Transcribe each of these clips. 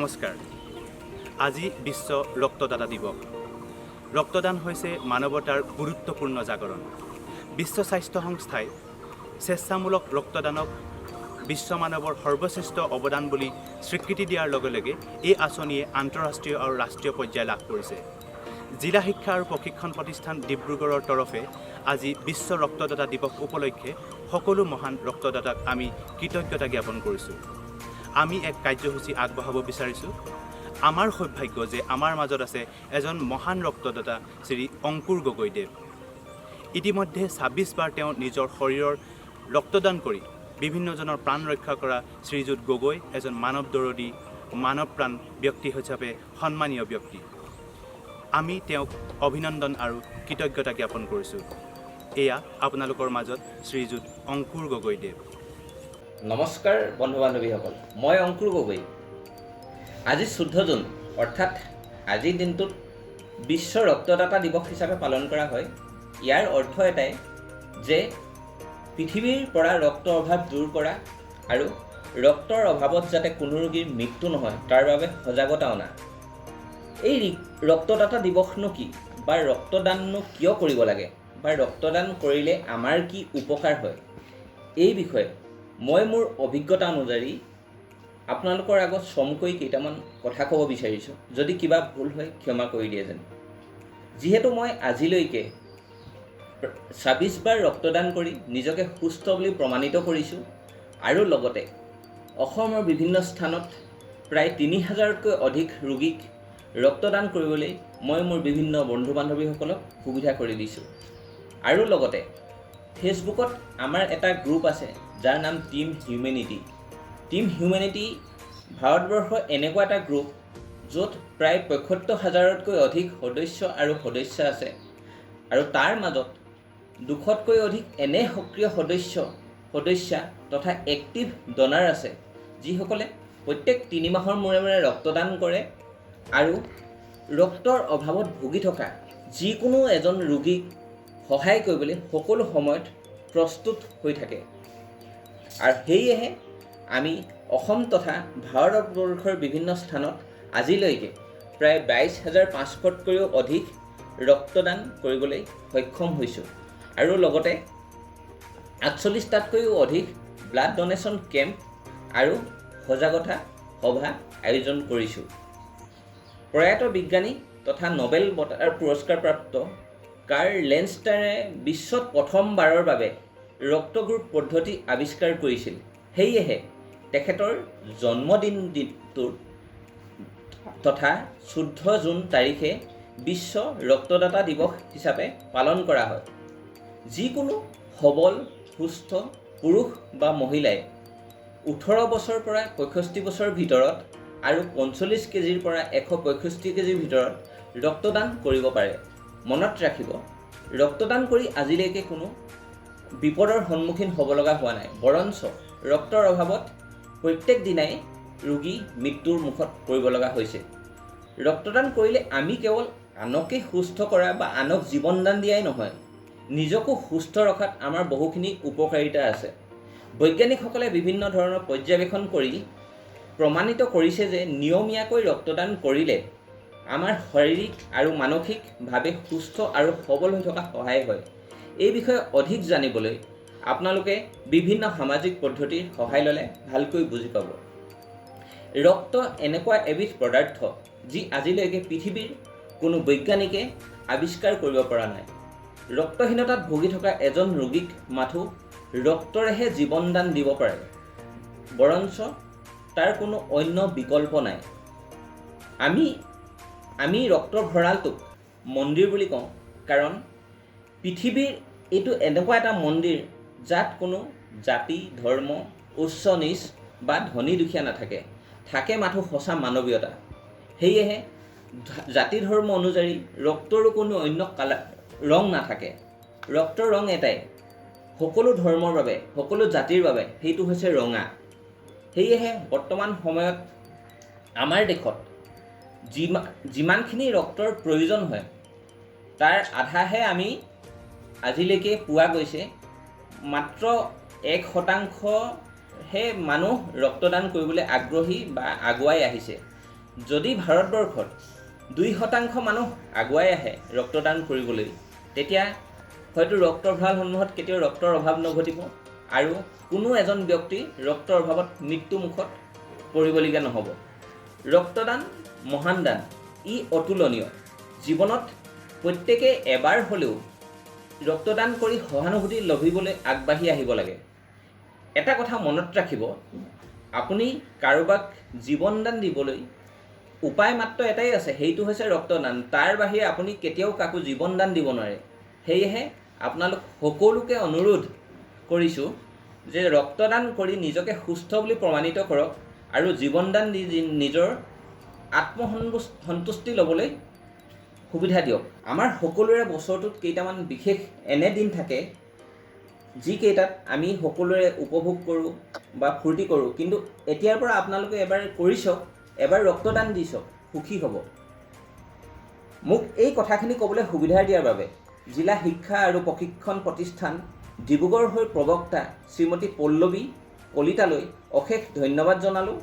নমস্কাৰ। আজি বিশ্ব ৰক্তদাতা দিৱস। ৰক্তদান হৈছে মানৱতাৰ গুৰুত্বপূৰ্ণ জাগৰণ। বিশ্ব স্বাস্থ্য সংস্থাই স্বেচ্ছামূলক ৰক্তদানক বিশ্ব মানৱৰ সৰ্বশ্ৰেষ্ঠ অৱদান বুলি স্বীকৃতি দিয়াৰ লগে লগে এই আঁচনিয়ে আন্তঃৰাষ্ট্ৰীয় আৰু ৰাষ্ট্ৰীয় পৰ্যায় লাভ কৰিছে। জিলা শিক্ষা আৰু প্ৰশিক্ষণ প্ৰতিষ্ঠান ডিব্ৰুগড়ৰ তৰফে আজি বিশ্ব ৰক্তদাতা দিৱস উপলক্ষে সকলো মহান ৰক্তদাতাক আমি কৃতজ্ঞতা জ্ঞাপন কৰিছোঁ। আমি এক কাৰ্যসূচী আগবঢ়াব বিচাৰিছোঁ। আমাৰ সৌভাগ্য যে আমাৰ মাজত আছে এজন মহান ৰক্তদাতা শ্ৰী অংকুৰ গগৈদেৱ। ইতিমধ্যে 26 বাৰ তেওঁ নিজৰ শৰীৰৰ ৰক্তদান কৰি বিভিন্নজনৰ প্ৰাণ ৰক্ষা কৰা শ্ৰীযুত গগৈ এজন মানৱ দৰদী, মানৱ প্ৰাণ ব্যক্তি হিচাপে সন্মানীয় ব্যক্তি। আমি তেওঁক অভিনন্দন আৰু কৃতজ্ঞতা জ্ঞাপন কৰিছোঁ। এয়া আপোনালোকৰ মাজত শ্ৰীযুত অংকুৰ গগৈদেৱ। নমস্কাৰ বন্ধু বান্ধৱীসকল, মই অংকুৰ গগৈ। আজি 14 জুন, অৰ্থাৎ আজিৰ দিনটোত বিশ্ব ৰক্তদাতা দিৱস হিচাপে পালন কৰা হয়। ইয়াৰ অৰ্থ এটাই যে পৃথিৱীৰ পৰা ৰক্ত অভাৱ দূৰ কৰা আৰু ৰক্তৰ অভাৱত যাতে কোনো ৰোগীৰ মৃত্যু নহয়, তাৰ বাবে সজাগতা অনা। এই ৰক্তদাতা দিৱসনো কি বা ৰক্তদাননো কিয় কৰিব লাগে বা ৰক্তদান কৰিলে আমাৰ কি উপকাৰ হয়, এই বিষয়ে মই মোৰ অভিজ্ঞতা অনুযায়ী আপোনালোকৰ আগত চমুকৈ কেইটামান কথা ক'ব বিচাৰিছোঁ। যদি কিবা ভুল হয়, ক্ষমা কৰি দিয়ে যেন। যিহেতু মই আজিলৈকে 26 বাৰ ৰক্তদান কৰি নিজকে সুস্থ বুলি প্ৰমাণিত কৰিছোঁ আৰু লগতে অসমৰ বিভিন্ন স্থানত প্ৰায় 3000তকৈ অধিক ৰোগীক ৰক্তদান কৰিবলৈ মই মোৰ বিভিন্ন বন্ধু বান্ধৱীসকলক সুবিধা কৰি দিছোঁ আৰু লগতে ফেচবুকত আমাৰ এটা গ্ৰুপ আছে, যাৰ নাম টীম হিউমেনিটি। টীম হিউমেনিটি ভাৰতবৰ্ষৰ এনেকুৱা এটা গ্ৰুপ, য'ত প্ৰায় 75 হাজাৰতকৈ অধিক সদস্য আৰু সদস্যা আছে আৰু তাৰ মাজত 200তকৈ অধিক এনে সক্ৰিয় সদস্য সদস্যা তথা এক্টিভ ডনাৰ আছে, যিসকলে প্ৰত্যেক 3 মাহৰ মূৰে মূৰে ৰক্তদান কৰে আৰু ৰক্তৰ অভাৱত ভুগি থকা যিকোনো এজন ৰোগীক সহায় কৰিবলৈ সকলো সময়ত প্ৰস্তুত হৈ থাকে। আৰু সেয়েহে আমি অসম তথা ভাৰতবৰ্ষৰ বিভিন্ন স্থানত আজিলৈকে প্ৰায় 22,500তকৈও অধিক ৰক্তদান কৰিবলৈ সক্ষম হৈছোঁ আৰু লগতে 48টাতকৈও অধিক ব্লাড ডনেশ্যন কেম্প আৰু সজাগতা সভা আয়োজন কৰিছোঁ। প্ৰয়াত বিজ্ঞানী তথা নবেল বঁটাৰ পুৰস্কাৰপ্ৰাপ্ত কাৰ্ল লেণ্ডষ্টাইনাৰে বিশ্বত প্ৰথমবাৰৰ বাবে ৰক্তগ্ৰুপ পদ্ধতি আৱিষ্কাৰ কৰিছিল। সেয়েহে তেখেতৰ জন্মদিন দিনটোত তথা 14 জুন তাৰিখে বিশ্ব ৰক্তদাতা দিৱস হিচাপে পালন কৰা হয়। যিকোনো সবল সুস্থ পুৰুষ বা মহিলাই 18 বছৰৰ পৰা 65 বছৰৰ ভিতৰত আৰু 45 কেজিৰ পৰা 165 কেজিৰ ভিতৰত ৰক্তদান কৰিব পাৰে। মনত ৰাখিব, ৰক্তদান কৰি আজিলৈকে কোনো বিপদৰ সন্মুখীন হ'ব লগা হোৱা নাই, বৰঞ্চ ৰক্তৰ অভাৱত প্ৰত্যেক দিনাই ৰোগী মৃত্যুৰ মুখত পৰিব লগা হৈছে। ৰক্তদান কৰিলে আমি কেৱল আনকে সুস্থ কৰা বা আনক জীৱন দান দিয়াই নহয়, নিজকো সুস্থ ৰখাত আমাৰ বহুখিনি উপকাৰিতা আছে। বৈজ্ঞানিকসকলে বিভিন্ন ধৰণৰ পৰ্যবেক্ষণ কৰি প্ৰমাণিত কৰিছে যে নিয়মীয়াকৈ ৰক্তদান কৰিলে আমাৰ শাৰীৰিক আৰু মানসিকভাৱে সুস্থ আৰু সবল হৈ থকা সহায় হয়। এই বিষয়ে অধিক জানিবলৈ আপোনালোকে বিভিন্ন সামাজিক পদ্ধতিৰ সহায় ল'লে ভালকৈ বুজি পাব। ৰক্ত এনেকুৱা এবিধ পদাৰ্থ, যি আজিলৈকে পৃথিৱীৰ কোনো বৈজ্ঞানিকে আৱিষ্কাৰ কৰিব পৰা নাই। ৰক্তহীনতাত ভুগি থকা এজন ৰোগীক মাথোঁ ৰক্তৰেহে জীৱনদান দিব পাৰে, বৰঞ্চ তাৰ কোনো অন্য বিকল্প নাই। আমি ৰক্তৰ ভঁৰালটোক মন্দিৰ বুলি কওঁ, কাৰণ পৃথিৱীৰ এইটো এনেকুৱা এটা মন্দিৰ, যাত কোনো জাতি ধৰ্ম, উচ্চ নীচ বা ধনী দুখীয়া নাথাকে, থাকে মাথোঁ সঁচা মানৱীয়তা। সেয়েহে জাতি ধৰ্ম অনুযায়ী ৰক্তৰো কোনো অন্য কালাৰ ৰং নাথাকে। ৰক্তৰ ৰং এটাই সকলো ধৰ্মৰ বাবে, সকলো জাতিৰ বাবে, সেইটো হৈছে ৰঙা। সেয়েহে বৰ্তমান সময়ত আমাৰ দেশত যিমানখিনি ৰক্তৰ প্ৰয়োজন হয়, তাৰ আধাহে আমি আজিলৈকে পোৱা গৈছে। মাত্ৰ 1%হে মানুহ ৰক্তদান কৰিবলৈ আগ্ৰহী বা আগুৱাই আহিছে। যদি ভাৰতবৰ্ষত 2% মানুহ আগুৱাই আহে ৰক্তদান কৰিবলৈ, তেতিয়া হয়তো ৰক্তৰ ভঁৰালসমূহত কেতিয়াও ৰক্তৰ অভাৱ নঘটিব আৰু কোনো এজন ব্যক্তি ৰক্তৰ অভাৱত মৃত্যুমুখত পৰিবলগীয়া নহ'ব। ৰক্তদান মহান দান, ই অতুলনীয়। জীৱনত প্ৰত্যেকে এবাৰ হ'লেও ৰক্তদান কৰি সহানুভূতি লভিবলৈ আগবাঢ়ি আহিব লাগে। এটা কথা মনত ৰাখিব, আপুনি কাৰোবাক জীৱনদান দিবলৈ উপায় মাত্ৰ এটাই আছে, সেইটো হৈছে ৰক্তদান। তাৰ বাহিৰে আপুনি কেতিয়াও কাকো জীৱনদান দিব নোৱাৰে। সেয়েহে আপোনালোক সকলোকে অনুৰোধ কৰিছোঁ যে ৰক্তদান কৰি নিজকে সুস্থ বুলি প্ৰমাণিত কৰক আৰু জীৱনদান দি নিজৰ আত্মসন্তুষ্টি ল'বলৈ সুবিধা দিয়ক। আমাৰ সকলোৰে বছৰটোত কেইটামান বিশেষ এনে দিন থাকে যিকেইটাত আমি সকলোৰে উপভোগ কৰোঁ বা ফূৰ্তি কৰোঁ, কিন্তু এতিয়াৰ পৰা আপোনালোকে এবাৰ কৰি চাওক, এবাৰ ৰক্তদান দি চাওক, সুখী হ'ব। মোক এই কথাখিনি ক'বলৈ সুবিধা দিয়াৰ বাবে জিলা শিক্ষা আৰু প্ৰশিক্ষণ প্ৰতিষ্ঠান ডিব্ৰুগড় হৈ প্ৰবক্তা শ্ৰীমতী পল্লৱী কলিতালৈ অশেষ ধন্যবাদ জনালোঁ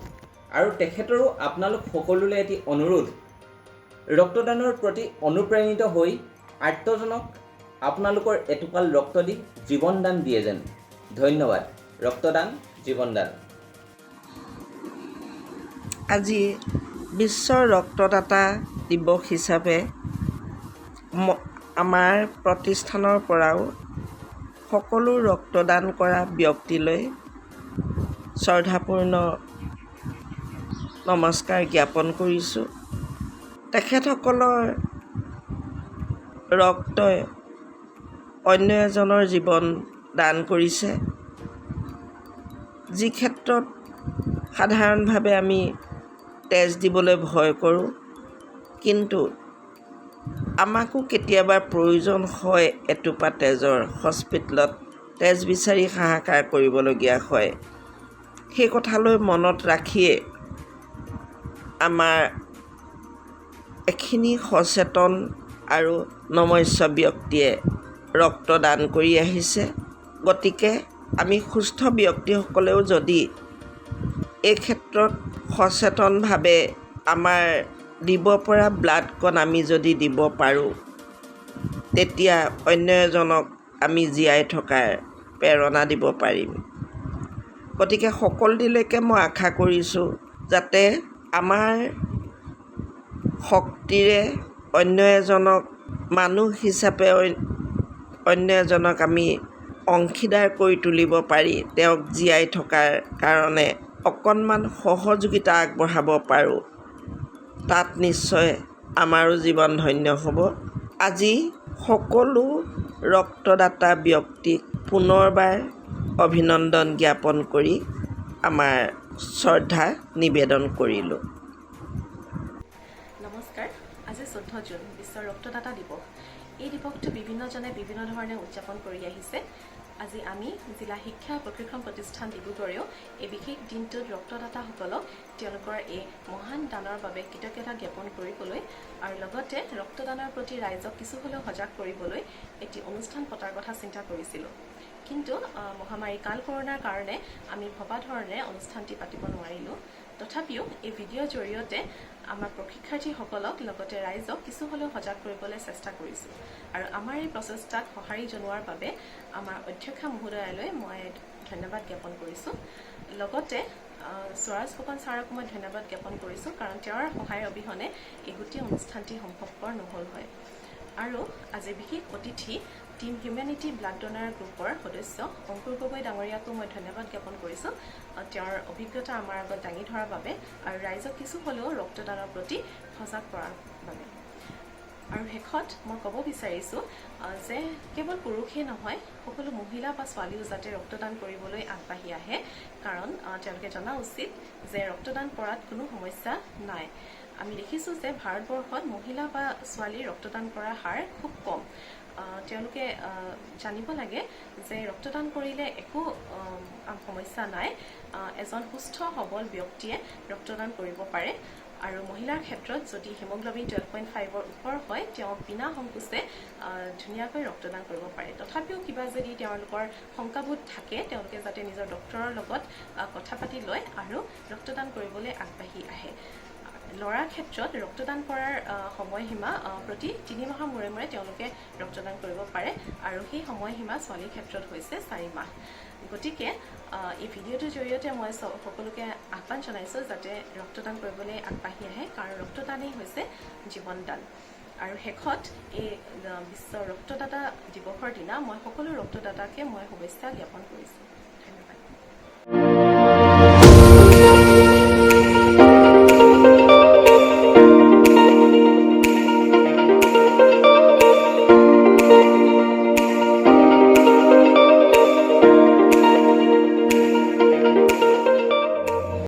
আৰু তেখেতৰো আপোনালোক সকলোলৈ এটি অনুৰোধ, ৰক্তদানৰ প্ৰতি অনুপ্ৰাণিত হৈ আৰ্তজনক আপোনালোকৰ এটোপাল ৰক্ত দি জীৱনদান দিয়ে যেন। ধন্যবাদ। ৰক্তদান জীৱনদান। আজি বিশ্ব ৰক্তদাতা দিৱস হিচাপে আমাৰ প্ৰতিষ্ঠানৰ পৰাও সকলো ৰক্তদান কৰা ব্যক্তিলৈ শ্ৰদ্ধাপূৰ্ণ নমস্কাৰ জ্ঞাপন কৰিছোঁ। তেখেতসকলৰ ৰক্তই অন্য এজনৰ জীৱন দান কৰিছে, যি ক্ষেত্ৰত সাধাৰণভাৱে আমি তেজ দিবলৈ ভয় কৰোঁ, কিন্তু আমাকো কেতিয়াবা প্ৰয়োজন হয় এটোপা তেজৰ। হস্পিটেলত তেজ বিচাৰি হাহাকাৰ কৰিবলগীয়া হয়। সেই কথালৈ মনত ৰাখিয়ে আমাৰ এখিনি সচেতন আৰু নমস্য ব্যক্তিয়ে ৰক্তদান কৰি আহিছে। গতিকে আমি সুস্থ ব্যক্তিসকলেও যদি এই ক্ষেত্ৰত সচেতনভাৱে আমাৰ দিব পৰা ব্লাডকণ আমি যদি দিব পাৰোঁ, তেতিয়া অন্য এজনক আমি জীয়াই থকাৰ প্ৰেৰণা দিব পাৰিম। গতিকে সকলোটিলৈকে মই আশা কৰিছোঁ যাতে আমাৰ শক্তিৰে অন্য এজনক মানুহ হিচাপে অন্য এজনক আমি অংশীদাৰ কৰি তুলিব পাৰি, তেওঁক জীয়াই থকাৰ কাৰণে অকণমান সহযোগিতা আগবঢ়াব পাৰোঁ, তাত নিশ্চয় আমাৰো জীৱন ধন্য হ'ব। আজি সকলো ৰক্তদাতা ব্যক্তিক পুনৰবাৰ অভিনন্দন জ্ঞাপন কৰি আমাৰ শ্ৰদ্ধা নিবেদন কৰিলোঁ। নমস্কাৰ। আজি 14 জুন, বিশ্ব ৰক্তদাতা দিৱস। এই দিৱসটো বিভিন্নজনে বিভিন্ন ধৰণে উদযাপন কৰি আহিছে। আজি আমি জিলা শিক্ষা প্ৰশিক্ষণ প্ৰতিষ্ঠান ডিব্ৰুগড়েও এই বিশেষ দিনটোত ৰক্তদাতাসকলক তেওঁলোকৰ এই মহান দানৰ বাবে কৃতজ্ঞতা জ্ঞাপন কৰিবলৈ আৰু লগতে ৰক্তদানৰ প্ৰতি ৰাইজক কিছু হ'লেও সজাগ কৰিবলৈ এটি অনুষ্ঠান পতাৰ কথা চিন্তা কৰিছিলোঁ। কিন্তু মহামাৰী কাল কৰোণাৰ কাৰণে আমি ভবা ধৰণে অনুষ্ঠানটি পাতিব নোৱাৰিলোঁ। তথাপিও এই ভিডিঅ'ৰ জৰিয়তে আমাৰ প্ৰশিক্ষাৰ্থীসকলক লগতে ৰাইজক কিছু হ'লেও সজাগ কৰিবলৈ চেষ্টা কৰিছোঁ আৰু আমাৰ এই প্ৰচেষ্টাক সঁহাৰি জনোৱাৰ বাবে আমাৰ অধ্যক্ষা মহোদয়ালৈ মই ধন্যবাদ জ্ঞাপন কৰিছোঁ। লগতে স্বৰাজ ফুকন ছাৰক মই ধন্যবাদ জ্ঞাপন কৰিছোঁ, কাৰণ তেওঁৰ সহায়ৰ অবিহনে এই গোটেই অনুষ্ঠানটি সম্ভৱপৰ নহ'ল হয়। আৰু আজিৰ বিশেষ অতিথি টীম হিউমেনিটি ব্লাড ডনাৰ গ্ৰুপৰ সদস্য অংকুৰ গগৈ ডাঙৰীয়াকো মই ধন্যবাদ জ্ঞাপন কৰিছোঁ, তেওঁৰ অভিজ্ঞতা আমাৰ আগত দাঙি ধৰাৰ বাবে আৰু ৰাইজক কিছু হ'লেও ৰক্তদানৰ প্ৰতি সজাগ কৰাৰ বাবে। আৰু শেষত মই ক'ব বিচাৰিছোঁ যে কেৱল পুৰুষেই নহয়, সকলো মহিলা বা ছোৱালীও যাতে ৰক্তদান কৰিবলৈ আগবাঢ়ি আহে, কাৰণ তেওঁলোকে জনা উচিত যে ৰক্তদান কৰাত কোনো সমস্যা নাই। আমি দেখিছোঁ যে ভাৰতবৰ্ষত মহিলা বা ছোৱালীৰ ৰক্তদান কৰাৰ হাৰ খুব কম। তেওঁলোকে জানিব লাগে যে ৰক্তদান কৰিলে একো সমস্যা নাই। এজন সুস্থ সবল ব্যক্তিয়ে ৰক্তদান কৰিব পাৰে আৰু মহিলাৰ ক্ষেত্ৰত যদি হিমগ্ল'বিন 12.5ৰ ওপৰ হয়, তেওঁ বিনা সংকোচে ধুনীয়াকৈ ৰক্তদান কৰিব পাৰে। তথাপিও কিবা যদি তেওঁলোকৰ শংকাবোধ থাকে, তেওঁলোকে যাতে নিজৰ ডক্তৰৰ লগত কথা পাতি লয় আৰু ৰক্তদান কৰিবলৈ আগবাঢ়ি আহে। ল'ৰাৰ ক্ষেত্ৰত ৰক্তদান কৰাৰ সময়সীমা প্ৰতি 3 মাহৰ মূৰে মূৰে তেওঁলোকে ৰক্তদান কৰিব পাৰে আৰু সেই সময়সীমা ছোৱালীৰ ক্ষেত্ৰত হৈছে 4 মাহ। গতিকে এই ভিডিঅ'টোৰ জৰিয়তে মই সকলোকে আহ্বান জনাইছোঁ যাতে ৰক্তদান কৰিবলৈ আগবাঢ়ি আহে, কাৰণ ৰক্তদানেই হৈছে জীৱনদান। আৰু শেষত এই বিশ্ব ৰক্তদাতা দিৱসৰ দিনা মই সকলো ৰক্তদাতাকে মই শুভেচ্ছা জ্ঞাপন কৰিছোঁ।